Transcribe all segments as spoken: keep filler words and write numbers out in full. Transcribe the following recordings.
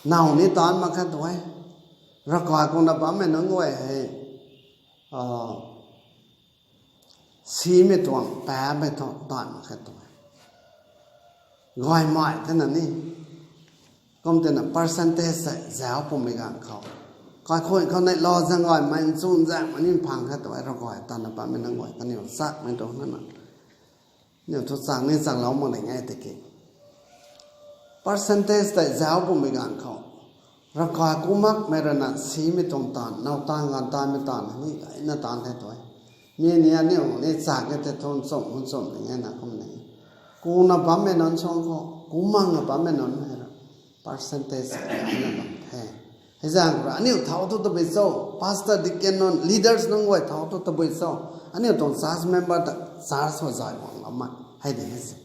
Now ni taanv mak khe tu e. Ravkai kumna bammei nunc guay hei, simei tuang paapmei thu taanv mak khe tu e. Gaymei thena ni, kum tina percentage tei zauc pumei ganv khou, kaikhun khou neilou zaeng gaymei nchun zaengmei ni phang khe tu e. Ravkai taanvna bammei nunc guay kaniw chakmei tuang nana, niw thu chang ni changlou mak ding e tiki, percentage tei zauc pumei ganv khou, ravkai ku makmei ruina simei tuang taanv, now taanv ganv taanvmei taanv ni gayna taanv the tu e. Mi ni aniu ni chak e the thu nchumh nchumh ding e na kum ni, kuna bammei nunc suang khou ku makna bammei nunc hei ra percentage gayna bam the. Hei zaeng khou ra aniu thau thu tabui cho, pastor, deacon nunc, leaders nunc guay thau thu tabui cho, aniu tuang church member ta church khou zay guang lamei hei ding e se.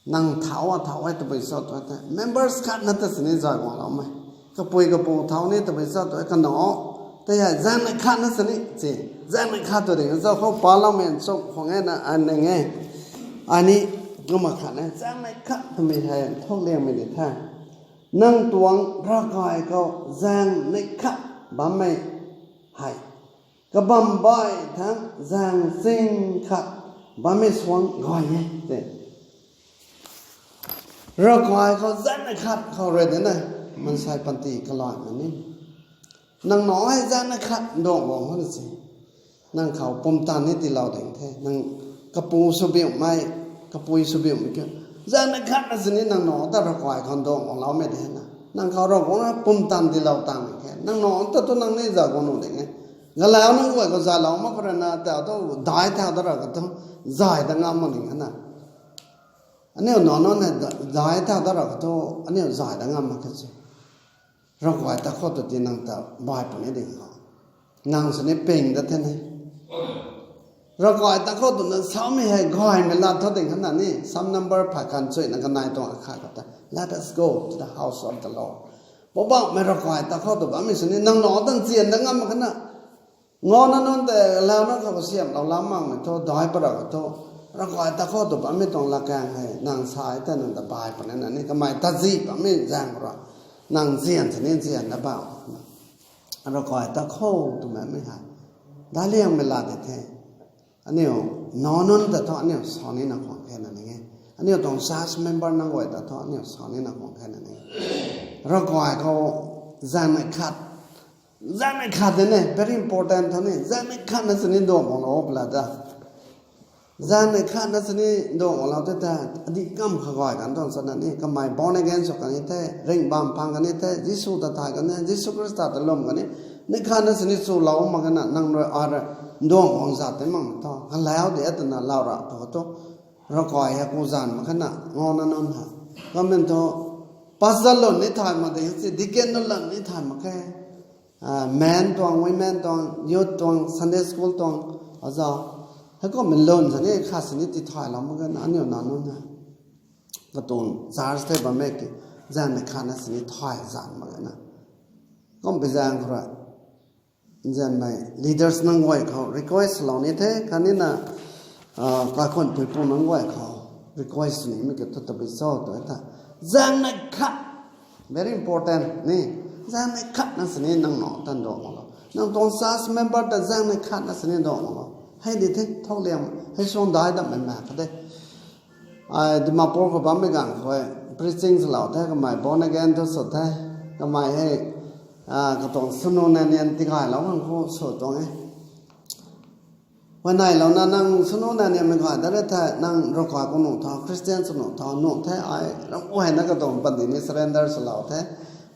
Nang thau a thau e tabui cho tu the, members khatna ta sini zay guang lamei. Kapui kapu thau ni tabui cho tu e kanac, tei hei zaengnei khatna sini, zaengnei khat tu ding cho khou paloumei nchumh khwang e na an ning e. Ai ni, kumna khat e, zaengnei khat twmei hei thuk liangmei di the. Nang tuang ravkai khou zaengnei khat bammei hei, kabam baih thangc zaeng ching khat bammei suang gay e te. Ravkai khou zaengnei khat khou rui dina, mansei panty kalaimei ni, nang nac hei zaengnei khat nduang guang hana se, nang khou pumtan ni tiilou ding the. Nang kapu swbiuhmei, kapui swbiuhmei kiu, zaengnei khatna sini nang nac ta ravkai khou nduang guangloumei de na, nang khou Ravguangc na pumtan tiilou tang khe. Nang nac ta thu nang ni zay guang nuh ding e. Galau nunc guay khou zaylou mak khou ruina tau thu dai thau da ra kha thu zay da ngam mak ning e na. Aniu nac nunc hei dai thau da ra kha thu aniu zay da ngam mak khe se. Ravkai ta khou tu ti nang ta bai puni ding kho. Nang sini ping da the ne. Ravkai ta khou twna samei hei gaymei lat thu ding hana ni, Psalm number phay khan chuina kanei tuang akhat khou ta, Let us go to the house of the Lord. Poubauhmei ravkai ta khou tw bammei sini nang nac ta nzian da ngam mak khana, ngana nunc tei launa khou kasiamhlou lam makmei thu dai para kha thu, ravkai ta khou tw bammei tuang latkaeng hei nang sa e ta nang ta bai puni na ni, kamei tazi bammei zaeng ra nang nzian sini nzian da bam. Ravkai ta khou twmei hei daic liangmei lat di the. Aniu nac nunc ta thu aniu sa nina khwan khe na ni e. Aniu tuang church member nunc guay ta thu aniu sa nina khwan khe na ni e. Ravkai khou zaengnei khat, zaengnei khat de ne, very important thu ni, zaengnei khatna sini nduang guanglou pala ta. Zaengnei khatna sini nduang guanglou the ta, adih kam kha gay kan tuang sana ni, kamei born again sw kan ni the, ringhbam phang kan ni the, Jisu ta thay kan ni, Jisu Khrista ta lwm kan ni, neih khatna sini chulou mak khe na, nang rui ai rui nduang guang zat tei makmei thu, galau de twna lau ra tu kha thu, ravkai hei ku zan mak khe na, ngana nunc ha. Kamin thu, pastor lun ni thay mak de, si deacon nunc lun ni thay mak khe. Men tuang, women tuang, youth tuang, Sunday school tuang, aza. Heikummei lun sini khat sini ti thaylou mak khe na, aniu nac nunc na. Katuang church thei bammei ki, zaengnei khatna sini thay zan mak khe na. Kumpui zaeng khou rui, nzianmei leaders nunc guay khou request lou ni the, khatni na, kaikhunc puipu nunc guay khou request nimei ki thu tabui cho tu e ta. Zaengnei khat, very important ni, zaengnei khatna sini nang nac ta nduang guanglou. Nang tuang church member ta zaengnei khatna sini nduang guanglou. Hei di the, thau liang, hei suang dai dammei mak kha de. Ai Dimapur khou bammei ganv khou preaching swlou the, kamei born again thu sw the, kamei hei, katuang swnu nanian tigaylou khang khou sw tuang e. Huayneylouna nang swnu nanianmei gay da re the, nang ravkai khou nuh tha, Christian sw nuh tha, nuh the, ai ram guayna katuang panty ni surrender swlou the.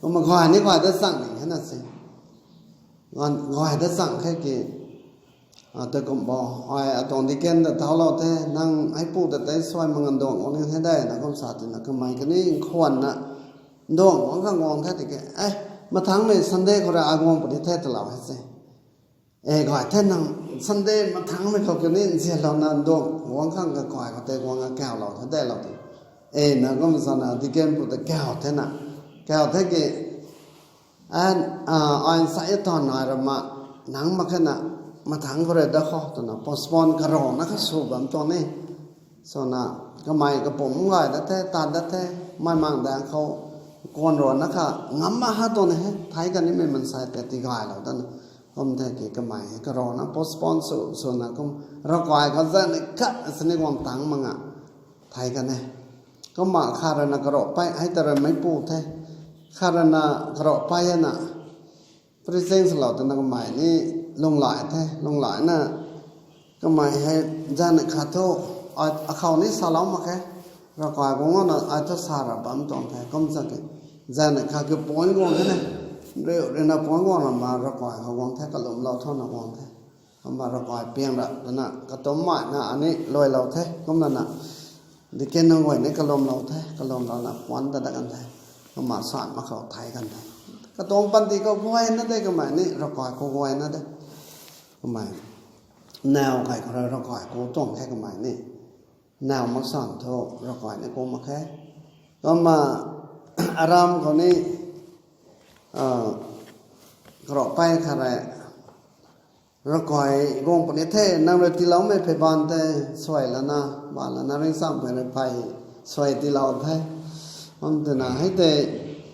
Kumna gay ni gay da chang ni hena se. Gay da chang khe ki, tei kum bo, ai atuang deacon ta thaulou the, nang heipu ta tei suai mak nduang guang ni the de, na kum sa tina kamei kani nkhwanna nduang guang khang guang the tiki, e, mathangmei Sunday khou rui ai guang puni the twlou hei se. E, gay the nang Sunday mathangmei khou kani nzianlouna nduang guang khang kakai khou tei guang a kaulou the de lou ti. E, na kum sana deacon pu ta kau the na. Kau the ki, ai nsa e than nai rama, nang mak khe na, mathang khou rui da khou twna postpone karana kha sw bam tuang ni. Swna, kamei kapumc gay da the, tat da the, mei mang daeng khou, Kuan rana kha ngam ma ha tuang he, thei kanimei mansei tei tigaylou dana. Kum the ki kamei hei karana postpone sw, swna kum ravkai khou zanc khat sini guang tang mak nga. Thei kan e. Kumna khat rana karou pei, hei ta rui meipu the. Khat rana karou pei na. Preaching swlou twna kamei ni lunglai the, lunglai na. Kamei hei zanc khat thu, ai, akhou ni salou mak khe. Ravkai guang na ai thu sa ra bam tuang the, kum sa ki. Zanc khat ki point guang the ne. Riu rina point guang na ma ravkai khou guang the, kalumlou thona guang the. Kumna ravkai piang ra twna, katumc mai na ani luailou the, kumna na. Deacon nunc guay ni kalumlou the, kalumlou na puan ta dat kan the. Kumna san mak khou thei kan the. Katuang panty khou guay na de kamei ni, ravkai khou guay na de. Kamei. Naw kai khou rui ravkai khou tuang khe kamei ni. Naw mak san thu ravkai ni kum mak khe. Kumna aram khou ni, ah, karou pei khat rui, ravkai guang puni the, nang rui tiiloumei phey baan tei suai lana, baan lana ringchamhmei rui phey suai tiilou the. Kum twna hei tei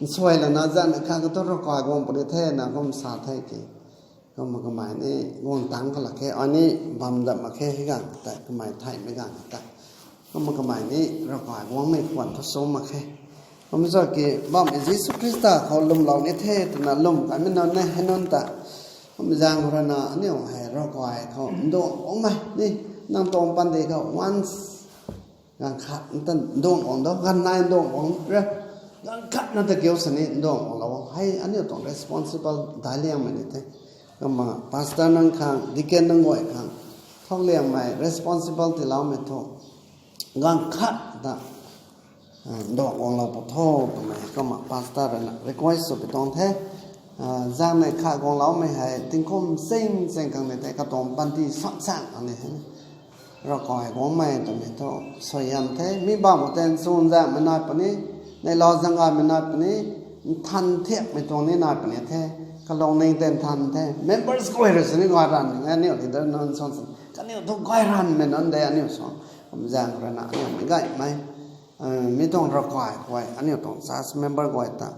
suai lana zanc khat khou thu ravkai guang puni the na kum sa the ki. Kumna kamei ni guang tang kha lak khe, ani bam dat mak khe hei ganv tei, kamei theihmei ganv tei. Kumna kamei ni ravkai guangmei khwan thu sw mak khe. Kum sa ki bammei Jisu Khrista khou lwmlou ni the twna lwm kanmei nunc ne hei nunc ta. Kum zaeng khou rana aniu hei ravkai khou nduang guangmei ni, nang tuang panty khou once ganv khat ta nduang guang dou, ganv nai nduang guang ra, ganv khat na ta kiu sini nduang guanglou hei aniu tuang responsible daic liangmei ni the. Kumna pastor nunc khang, deacon nunc guay khang, thok liangmei responsible tiiloumei thu, ganv khat ta, ah, nduang guanglou pu tho twmei kumna pastor rui na request sw pi tuang the. Ah, zanc khat guangloumei hei tingkum sing sing khang ni tei katuang panty sam sang khang ni hei ravkai guangmei twmei thu suaihiam the. Mi bam khou tei nchun zaengmei nai puni, neihla zaeng gaymei nai puni, nthan thiakmei tuang ni nai puni the. Kalungning tei nthan the. Members guay rui sini gay ranv e, aniu leader nunc suan sini, kaniw thu gay ranvmei nunc de aniu suan. Kum zaeng khou rana aniu mei gaymei, ah, mi tuang ravkai guay, aniu tuang church member guay ta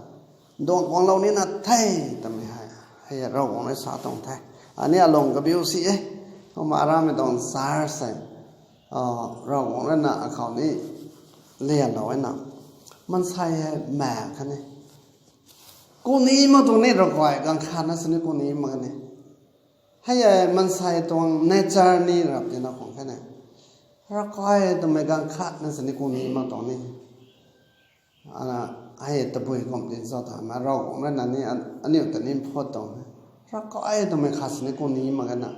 nduang guanglou nina the twmei hei, hei Ravguangc rui sa tuang the. Ani alung kabiu si e. Kumna aramei tuang church hei, ah, Ravguangc rui na akhou ni lianlou e na. Maansei hei mak kha ni, kuni mak tuang ni ravkai ganv khat na sini kuni mak kha ni. Hei e maansei tuang nature ni rap tina khang khe ne. Ravkai twmei ganv khat na sini kuni mak tuang ni. Ana, hei tabui kum tin sa tha na, Ravguangc rui na ni, an-, aniu ta ni mphut tuang e. Ravkai twmei khat sini kuni mak kha na.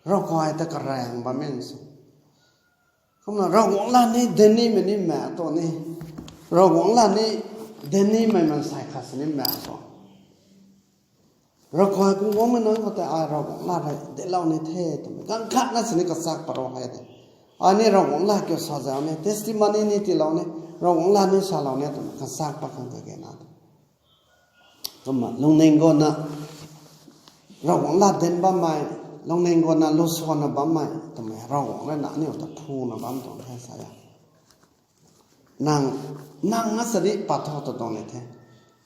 Ravkai ta karaeng bammei si. Kumna Ravguangc lat ni dinc nimei ni mak tuang ni. Ravguangc lat ni dinc nimei maansei khat sini mak tuang. Ravkai kum guangmei nunc khou tei ai Ravguangc lat hei dinclou ni the twmei ganv khat na sini kachak pat rou hei de. Ai ni Ravguangc lat kiu sa zau ni, testimony ni tiilou ni, Ravguangc lat ni salou ni twmei kachak pat khang kage na de. Kumna lungning guangna Ravguangc lat dinc bammei, lungning guangna lu suanna bammei twmei Ravguangc rui na aniu ta phuna bam tuang the sa e. Nang, nang na sini pat tho ta tuang ni the.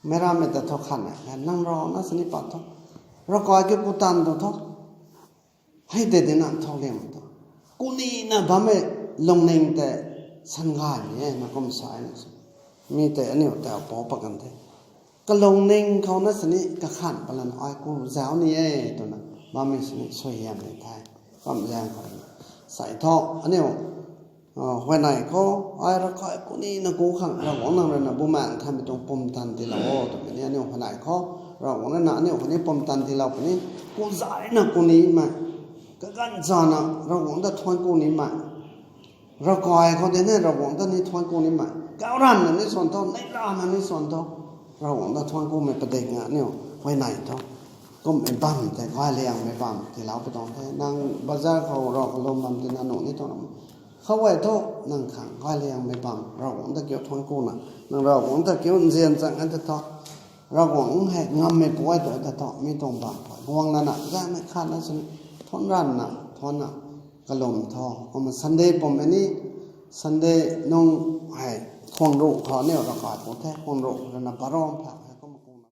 Meic rammei ta thu khat na, nang rui na sini pat tho. Ravkai kiu pu tan tu tho. Hei tei di nang thau liang tu. Kunina bammei lungning tei sangaymei e na kum sa e na si. Mi tei aniu tei pou pat kan the. Kalungning khou na sini kakhan palan ai ku zau ni e twna bammei sini suaihiam ni the. Bam zaeng khou sa e thu aniu Ah, huayney khou, ai ravkai kunina ku khang Ravguangc nang rui na bumaengh nthanmei tuang pumtan tiilou o twmei ni aniu huayney khou, Ravguangc rui na aniu khou ni pumtan tiilou puni, ku zayna kunimei, kaganv zana Ravguangc ta thuanc ku nimei, ravkai khou de ni Ravguangc ta ni thuanc ku nimei, kau ranvna ni suan tho, neih ranvna ni suan tho, Ravguangc ta thuanc kumei padik nga aniu huayney thu. Kummei bam tei gayliangmei bam tiilou pi tuang the, nang bazar khou rav kalum bam tina nuh ni tuang ram. Khou e thu, nang khang gayliangmei bam, Ravguangc ta kiu thuanc kuna, nang Ravguangc ta kiu nzian chang e ta thu, Ravguangc hei ngammei pu e tu ta thu, mi tuang bam phay guang lana, zanc khat na sini, thuanc ranvna, thuancna, kalum tho. Kumna Sunday pummei ni, Sunday nung hei, Thuang ruh khou aniu ravkai pu the, thuang ruh khou rui na barom phak